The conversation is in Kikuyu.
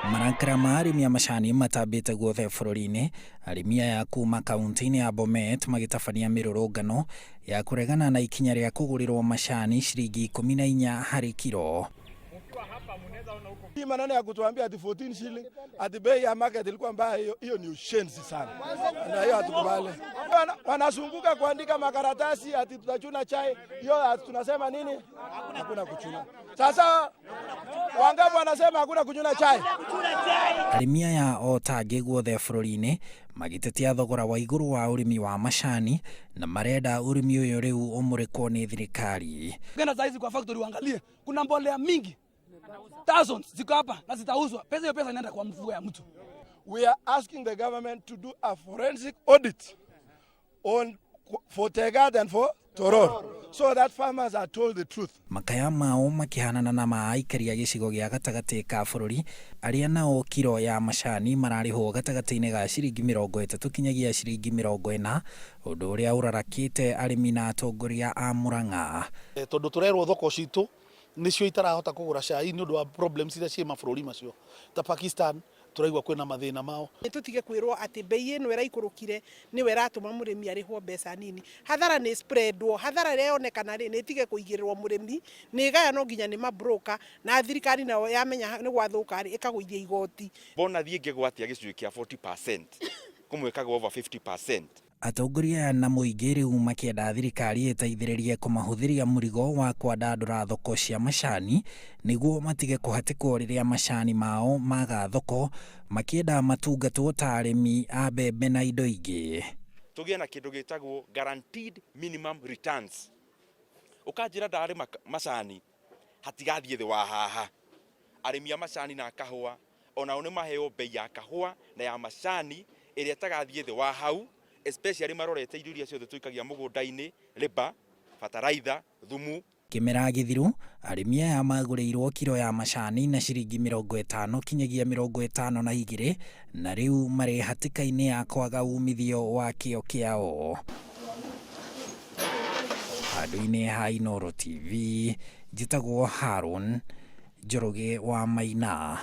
Marakara ma arĩmi a macani matambĩte guothe bũrũri-inĩ, arĩmi aya kuma kaunti-inĩ ya Bomet magĩtabania mĩrũrũngano ya kũregana na ikinya rĩa kũgũrĩrwo macani ciringi 14 harĩ kiro. Hii maneno ya kutuambia ati 14 shilling ati bei ya market ilikuwa mbaya, hiyo hiyo ni ushenzi sana, na hiyo hatukubali. Wanazunguka kuandika makaratasi ati tutachuna chai, hiyo ati tunasema nini? Hakuna kuchuna. Sasa wangapi wanasema hakuna kuchuna chai? Arĩmi aya o ta angĩ guothe bũrũri-inĩ magĩtetia thogora wa igũrũ wa ũrĩmi wa macani na marenda ũrĩmi ũyũ rĩu ũmũrĩkwo nĩ thirikari. Ukienda saa hizi kwa factory uangalie, kuna mbolea mingi thousands ziko hapa na zitauzwa. Pesa hiyo pesa inaenda kwa mfuko ya mtu. We are asking the government to do a forensic audit on for Tegat and for Tororo so that farmers are told the truth. Makaya mao makĩhanana na ma aikari a gĩcigo gĩa gatagatĩ ka bũrũri arĩa nao kiro ya macani mararĩhwo gatagatĩ-inĩ ga ciringi 30 kinyagia ciringi 40, ũndũ ũrĩa ũrarakĩte arĩmi na atongoria a Murang'a. Tondũ tũrerwo thoko citũ nĩcio itarahota kũgũra cai nĩ ũndũ wa problems iria ciĩ mabũrũri macio ta Pakistan, tũraigua kwĩna mathĩna mao. Nĩ tũtige kwĩrwo atĩ bei ĩno ĩraikũrũkire nĩwe ĩratũma mũrĩmi arĩhwo mbeca nini. Hathara nĩ spreadwo, hathara ĩrĩa yonekana rĩ, nĩ ĩtige kũigĩrĩrwo mũrĩmi, nĩ ĩgayanwo nginya nĩ mabroker, na thirikari nayo yamenya nĩ gwathũka rĩ, ĩkagũithia igoti. Bonathi ĩngĩgwatia gĩcunjĩ kĩa 40% kũmwĩkaga over 50%. Atongoria aya na mũingĩ rĩu makĩenda thirikari ĩteithĩrĩrie kũmahũthĩria mũrigo wa kwandandũra thoko cia macani nĩguo matige kũhatĩkwo rĩrĩa macani mao maga thoko, makĩenda matungatwo ta arĩmi a mbembe na indo ingĩ. Tũgĩe na kĩndũ gĩtagwo guaranteed minimum returns. Ũkanjĩra ndarĩma macani hatigathiĩ thĩ wa haha. Arĩmi a macani na kahũa onao nĩ maheo bei ya kahũa na ya macani ĩrĩa ĩtagathiĩ thĩ wa hau, especially marorete irio iria ciothe tũikagia mũgũnda-inĩ, labour, fertilizer, thumu. Kĩmera gĩthiru arĩmi aya magũrĩirwo kiro ya macani na ciringi 50 kinyagia 52, na rĩu marĩ hatĩka-inĩ ya kwaga umithio wa kĩo kĩao. Handũ-inĩ ha Inooro TV, njĩtagwo Haron Njoroge wa Maina.